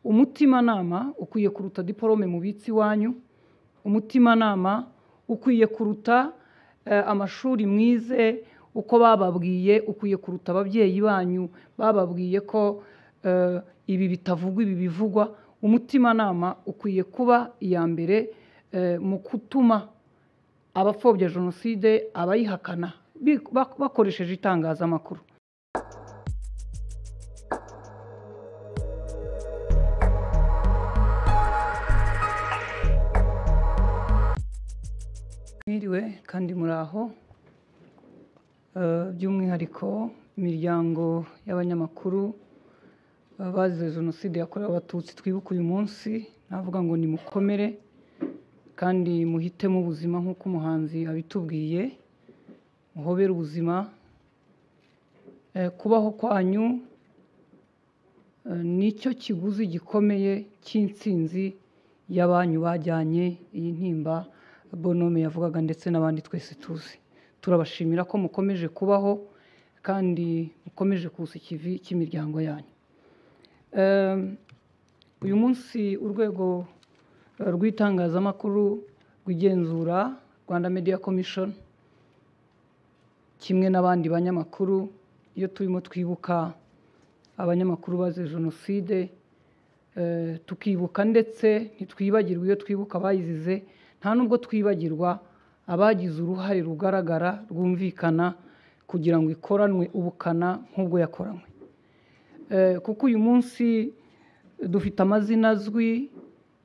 Umutimanama ukwiye kuruta diporome mubitsi iwanyu, umutimanama ukwiye kuruta amashuri mwize uko bababwiye, ukwiye kuruta ababyeyi banyu bababwiye ko ibi bitavugwa ibi bivugwa. Umutimanama ukwiye kuba iya mbere mu gutuma abapfobya jenoside, abayihakana bakoresheje itangazamakuru. Mwiriwe kandi muraho, by'umwihariko imiryango y'abanyamakuru bazize jenoside yakorewe Abatutsi twibuka uyu munsi, navuga ngo nimukomere kandi muhitemo ubuzima nk'uko umuhanzi abitubwiye, muhobere ubuzima. Kubaho kwanyu nicyo kiguzi gikomeye cy'intsinzi y'abanyu bajyanye iyi ntimba Bonome yavugaga ndetse n'abandi twese tuzi. Turabashimira ko mukomeje kubaho kandi mukomeje kusa ikivi cy'imiryango yanyu. Uyu munsi urwego rw'itangazamakuru rwigenzura Rwanda Media Commission kimwe n'abandi banyamakuru, iyo turimo twibuka abanyamakuru bazize jenoside, tukibuka ndetse ntitwibagirwa iyo twibuka abayizize, nta nubwo twibagirwa abagize uruhare rugaragara rwumvikana kugira ngo ikoranwe ubukana nk'ubwo yakoranywe. Kuko uyu munsi dufite amazina azwi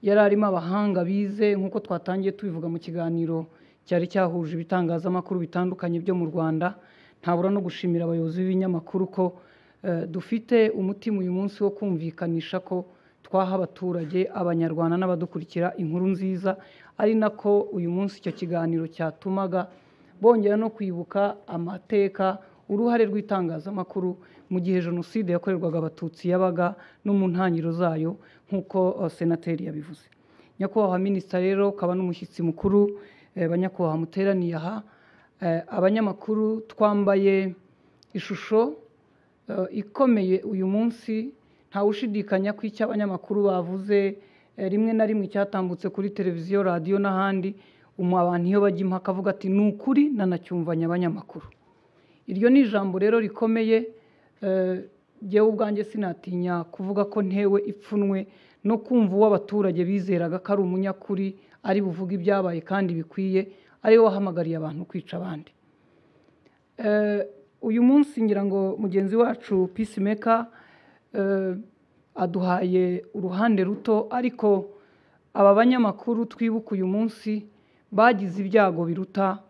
yari arimo abahanga bize nk'uko twatangiye tubivuga mu kiganiro cyari cyahuje ibitangazamakuru bitandukanye byo mu Rwanda. Ntabura no gushimira abayobozi b'ibinyamakuru ko dufite umutima uyu munsi wo kumvikanisha ko twaha abaturage, Abanyarwanda n'abadukurikira inkuru nziza, ari nako uyu munsi icyo kiganiro cyatumaga bongera no kwibuka amateka, uruhare rw'itangazamakuru mu gihe jenoside yakorerwaga Abatutsi yabaga no mu ntangiriro zayo nk'uko senateri yabivuze. Nyakubahwa Minisita rero ukaba n'umushyitsi mukuru, banyakubahwa muteraniye aha, abanyamakuru twambaye ishusho ikomeye uyu munsi. Ntawushidikanya ko icyo abanyamakuru bavuze rimwe na rimwe icyatambutse kuri televiziyo, radiyo n'ahandi, abantu iyo bajya impaka avuga ati ni ukuri nanacyumvanye abanyamakuru. Iryo ni ijambo rero rikomeye. Jyewe ubwanjye sinatinya kuvuga ko ntewe ipfunwe no kumva uwo abaturage bizeraga ko ari umunyakuri, ari buvuge ibyabaye kandi bikwiye, ari we wahamagariye abantu kwica abandi. Uyu munsi ngira ngo mugenzi wacu Peacemaker aduhaye uruhande ruto, ariko aba banyamakuru twibuka uyu munsi bagize ibyago biruta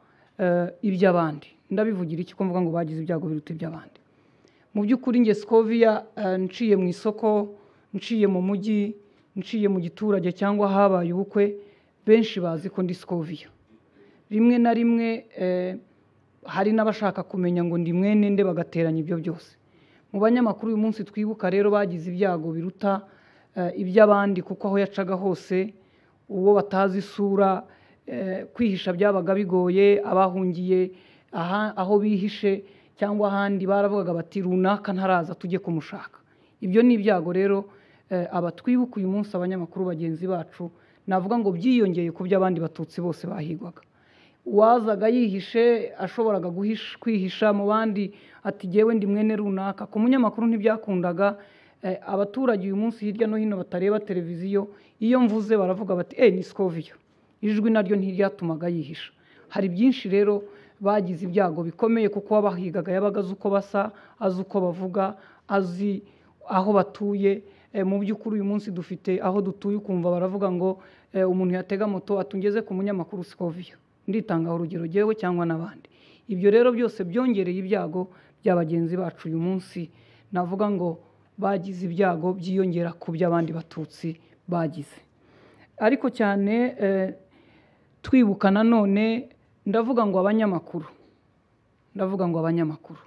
iby'abandi. Ndabivugira iki ko mvuga ngo bagize ibyago biruta iby'abandi? Mu by'ukuri nge Scovia, nciye mu isoko, nciye mu mujyi, nciye mu giturage cyangwa habaye ubukwe, benshi bazi ko ndi Scovia. Rimwe na rimwe hari n'abashaka kumenya ngo ndi mwene nde, bagateranya ibyo byose. Mu banyamakuru uyu munsi twibuka rero bagize ibyago biruta iby'abandi, kuko aho yacaga hose uwo batazi isura, kwihisha byabaga bigoye. Abahungiye aho bihishe cyangwa ahandi baravugaga bati runaka ntaraza tujye kumushaka. Ibyo ni ibyago rero abatwibuka uyu munsi abanyamakuru bagenzi bacu, navuga ngo byiyongeye ku by'abandi Batutsi bose bahigwaga. Uwazaga yihishe ashoboraga kwihisha mu bandi ati jyewe ndi mwene runaka. Ku munyamakuru ntibyakundaga. Abaturage uyu munsi hirya no hino batareba televiziyo, iyo mvuze baravuga bati ni Scovia. Ijwi naryo ntiryatumaga yihisha. Hari byinshi rero bagize ibyago bikomeye, kuko abahigaga yabaga azi uko basa, azi uko bavuga, azi aho batuye. Mu by'ukuri uyu munsi dufite aho dutuye, ukumva baravuga ngo umuntu yatega moto atungeze ku munyamakuru Scovia. Nditangaho urugero jyewe cyangwa n'abandi. Ibyo rero byose byongereye ibyago bya bagenzi bacu uyu munsi. Navuga ngo bagize ibyago byiyongera ku by'abandi Batutsi bagize. Ariko cyane twibuka nanone, ndavuga ngo abanyamakuru, ndavuga ngo abanyamakuru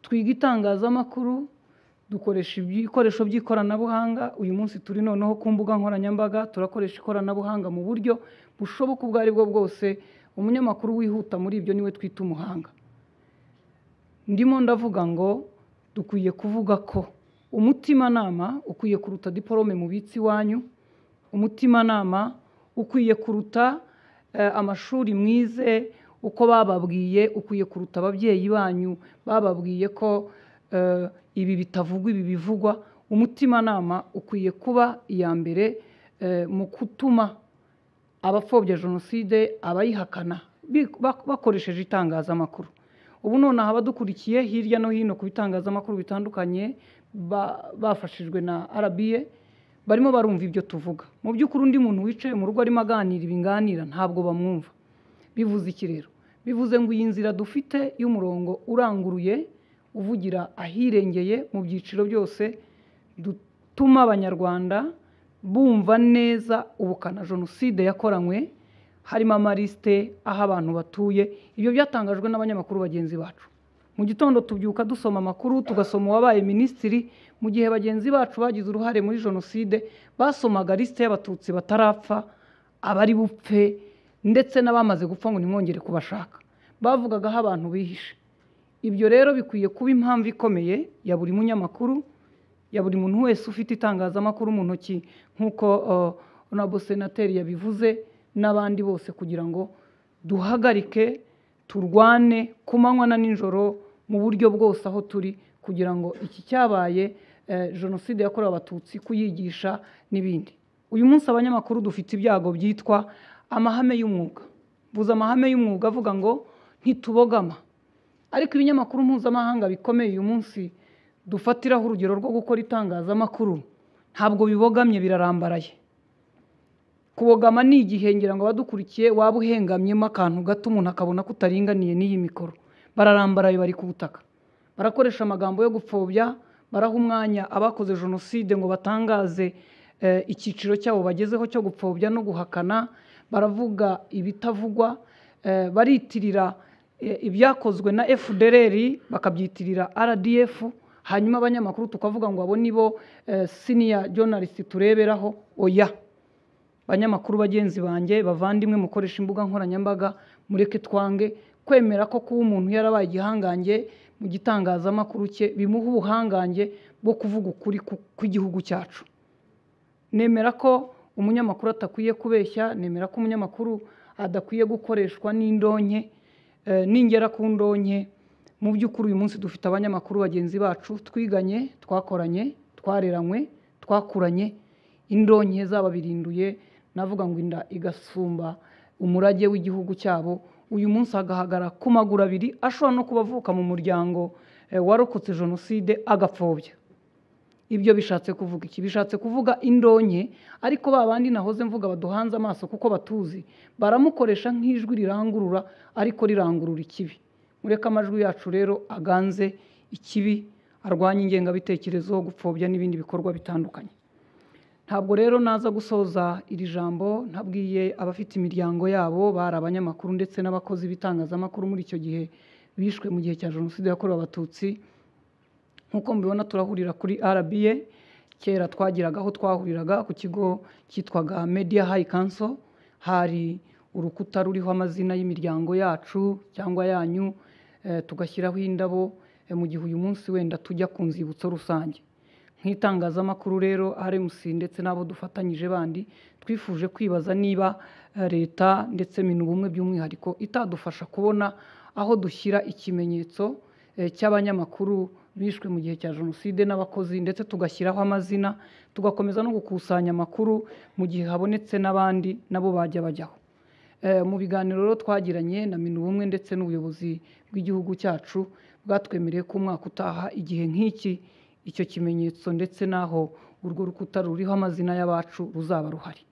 twiga itangazamakuru, dukoresha ibikoresho by'ikoranabuhanga. Uyu munsi turi noneho ku mbuga nkoranyambaga, turakoresha ikoranabuhanga mu buryo bushoboka ubwo ari bwo bwose. Umunyamakuru wihuta muri ibyo niwe twita umuhanga. Ndimo ndavuga ngo dukwiye kuvuga ko Umutimanama ukwiye kuruta diporome mubitsi iwanyu, umutimanama ukwiye kuruta amashuri mwize uko bababwiye, ukwiye kuruta ababyeyi banyu bababwiye ko ibi bitavugwa ibi bivugwa. Umutimanama ukwiye kuba iya mbere mu gutuma abapfobya jenoside, abayihakana bakoresheje itangazamakuru. Ubu nonaha abadukurikiye hirya no hino ku bitangazamakuru bitandukanye bafashijwe na RBA barimo barumva ibyo tuvuga. Mu by'ukuri undi muntu wicaye mu rugo arimo aganira ibinganira ntabwo bamwumva. Bivuze iki rero? Bivuze ngo iyi nzira dufite y'umurongo uranguruye uvugira ahirengeye mu byiciro byose, dutuma Abanyarwanda bumva neza ubukana jenoside yakoranywe, harimo amarisite aho abantu batuye. Ibyo byatangajwe n'abanyamakuru bagenzi bacu. Mu gitondo tubyuka dusoma amakuru, tugasoma uwabaye minisitiri, mu gihe bagenzi bacu bagize uruhare muri jenoside basomaga lisite y'Abatutsi batarapfa, abari bupfe ndetse n'abamaze gupfa ngo ntimwongere kubashaka. Bavugaga aho abantu bihishe. Ibyo rero bikwiye kuba impamvu ikomeye ya buri munyamakuru, ya buri muntu wese ufite itangazamakuru mu ntoki, nk'uko Honorable Senateri yabivuze n'abandi bose, kugira ngo duhagarike, turwane ku manywa na nijoro mu buryo bwose aho turi, kugira ngo iki cyabaye jenoside yakorewe Abatutsi kuyigisha n'ibindi. Uyu munsi abanyamakuru dufite ibyago byitwa amahame y'umwuga. Mvuze amahame y'umwuga avuga ngo ntitubogama, ariko ibinyamakuru mpuzamahanga bikomeye uyu munsi dufatiraho urugero rwo gukora itangazamakuru ntabwo bibogamye, birarambaraye. Kubogama ni igihe ngira ngo abadukurikiye waba uhengamyemo akantu gato umuntu akabona ko utaringaniye n'iyi mikoro. Bararambaraye, bari ku butaka, barakoresha amagambo yo gupfobya, baraha umwanya abakoze jenoside ngo batangaze icyiciro cyabo bagezeho cyo gupfobya no guhakana, baravuga ibitavugwa, baritirira ibyakozwe na FDLR bakabyitirira RDF, hanyuma abanyamakuru tukavuga ngo abo nibo senior journalist tureberaho. Oya, banyamakuru bagenzi banjye bavandimwe mukoresha imbuga nkoranyambaga, mureke twange kwemera ko kuba umuntu yarabaye igihangange mu gitangazamakuru cye bimuha ubuhangange bwo kuvuga ukuri kw'igihugu cyacu. Nemera ko umunyamakuru atakwiye kubeshya, nemera ko umunyamakuru adakwiye gukoreshwa n'indonke, ningera ku ndonke. Mu by'ukuri uyu munsi dufite abanyamakuru bagenzi bacu twiganye, twakoranye, twareranywe, twakuranye, indonke zababirinduye, navuga ngo inda igasumba umurage w'igihugu cyabo. Uyu munsi agahagara ku maguru abiri, ashobora no kuba avuka mu muryango warokotse jenoside agapfobya. Ibyo bishatse kuvuga iki? Bishatse kuvuga indonke, ariko ba bandi nahoze mvuga baduhanze amaso kuko batuzi, baramukoresha nk'ijwi rirangurura ariko rirangurura ikibi. Mureke amajwi yacu rero aganze ikibi, arwanye ingengabitekerezo, gupfobya n'ibindi bikorwa bitandukanye. Ntabwo rero naza gusoza iri jambo ntabwiye abafite imiryango yabo bari abanyamakuru ndetse n'abakozi b'itangazamakuru muri icyo gihe bishwe mu gihe cya jenoside yakorewe Abatutsi. Nk'uko mubibona turahurira kuri RBA, kera twagiraga aho twahuriraga ku kigo cyitwaga Media High Council, hari urukuta ruriho amazina y'imiryango yacu cyangwa yanyu, tugashyiraho indabo, mu gihe uyu munsi wenda tujya ku nzibutso rusange. Nk'itangazamakuru rero RMC ndetse n'abo dufatanyije bandi, twifuje kwibaza niba leta ndetse Minubumwe by'umwihariko itadufasha kubona aho dushyira ikimenyetso cy'abanyamakuru bishwe mu gihe cya jenoside n'abakozi, ndetse tugashyiraho amazina, tugakomeza no gukusanya amakuru mu gihe habonetse n'abandi nabo bajya bajyaho. Mu biganiro rero twagiranye na Minubumwe ndetse n'ubuyobozi bw'igihugu cyacu bwatwemereye ko umwaka utaha igihe nk'iki icyo kimenyetso ndetse n'aho urwo rukuta ruriho amazina y'abacu ruzaba ruhari.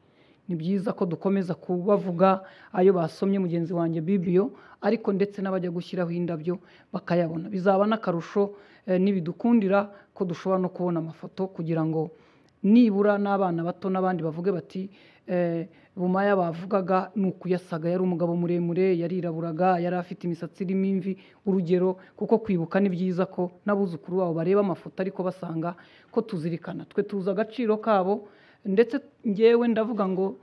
Ni byiza ko dukomeza kubavuga ayo basomye mugenzi wanjye Bibiyo, ariko ndetse n'abajya gushyiraho indabyo bakayabona. Bizaba n'akarusho nibidukundira ko dushobora no kubona amafoto, kugira ngo nibura n'abana bato n'abandi bavuge bati Bumaya bavugaga ni ukuyasaga, yari umugabo muremure, yariraburaga, yari afite imisatsi irimo imvi, urugero. Kuko kwibuka ni byiza ko n'abuzukuru babo bareba amafoto ariko basanga ko tuzirikana, twe tuzi agaciro kabo. Ndetse ngewe ndavuga ngo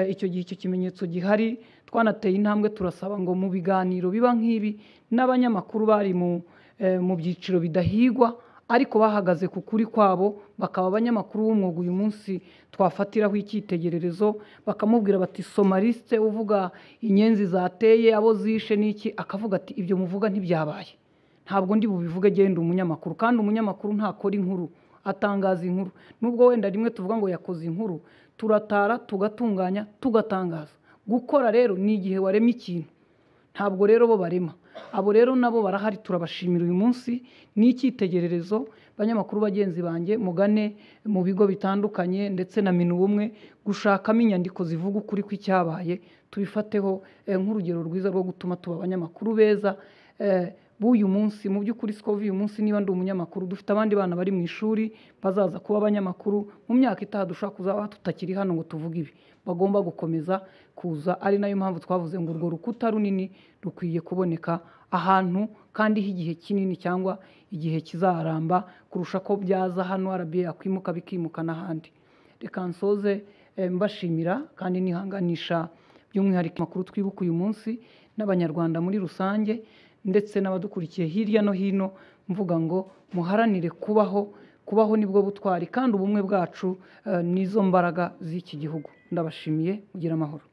icyo gihe icyo kimenyetso gihari, twanateye intambwe turasaba ngo mu biganiro biba nk'ibi n'abanyamakuru bari mu byiciro bidahigwa ariko bahagaze ku kuri kwabo, bakaba abanyamakuru b'umwuga uyu munsi twafatiraho icyitegererezo, bakamubwira bati soma lisite uvuga inyenzi zateye, abo zishe n'iki, akavuga ati ibyo muvuga ntibyabaye, ntabwo ndi bubivuge, genda umunyamakuru. Kandi umunyamakuru ntakora inkuru, atangaza inkuru. Nubwo wenda rimwe tuvuga ngo yakoze inkuru, turatara tugatunganya tugatangaza. Gukora rero ni igihe waremye ikintu, ntabwo rero bo barema. Abo rero nabo barahari, turabashimira uyu munsi, ni icyitegererezo. Banyamakuru bagenzi banjye, mugane mu bigo bitandukanye ndetse na Minubumwe gushakamo inyandiko zivuga ukuri kw'icyabaye, tubifateho nk'urugero rwiza rwo gutuma tuba abanyamakuru beza b'uyu munsi. Mu by'ukuri Scovia uyu munsi niba ndi umunyamakuru, dufite abandi bana bari mu ishuri bazaza kuba abanyamakuru mu myaka itaha, dushobora kuzaba tutakiri hano ngo tuvuge ibi, bagomba gukomeza kuza. Ari nayo mpamvu twavuze ngo urwo rukuta runini rukwiye kuboneka ahantu kandi h'igihe kinini cyangwa igihe kizaramba kurusha ko byaza hano RBA yakwimuka bikimuka n'ahandi. Reka nsoze mbashimira kandi nihanganisha by'umwihariko amakuru twibuka uyu munsi n'Abanyarwanda muri rusange ndetse n'abadukurikiye hirya no hino, mvuga ngo muharanire kubaho, kubaho nibwo butwari kandi ubumwe bwacu nizo mbaraga z'iki gihugu. Ndabashimiye, mugire amahoro.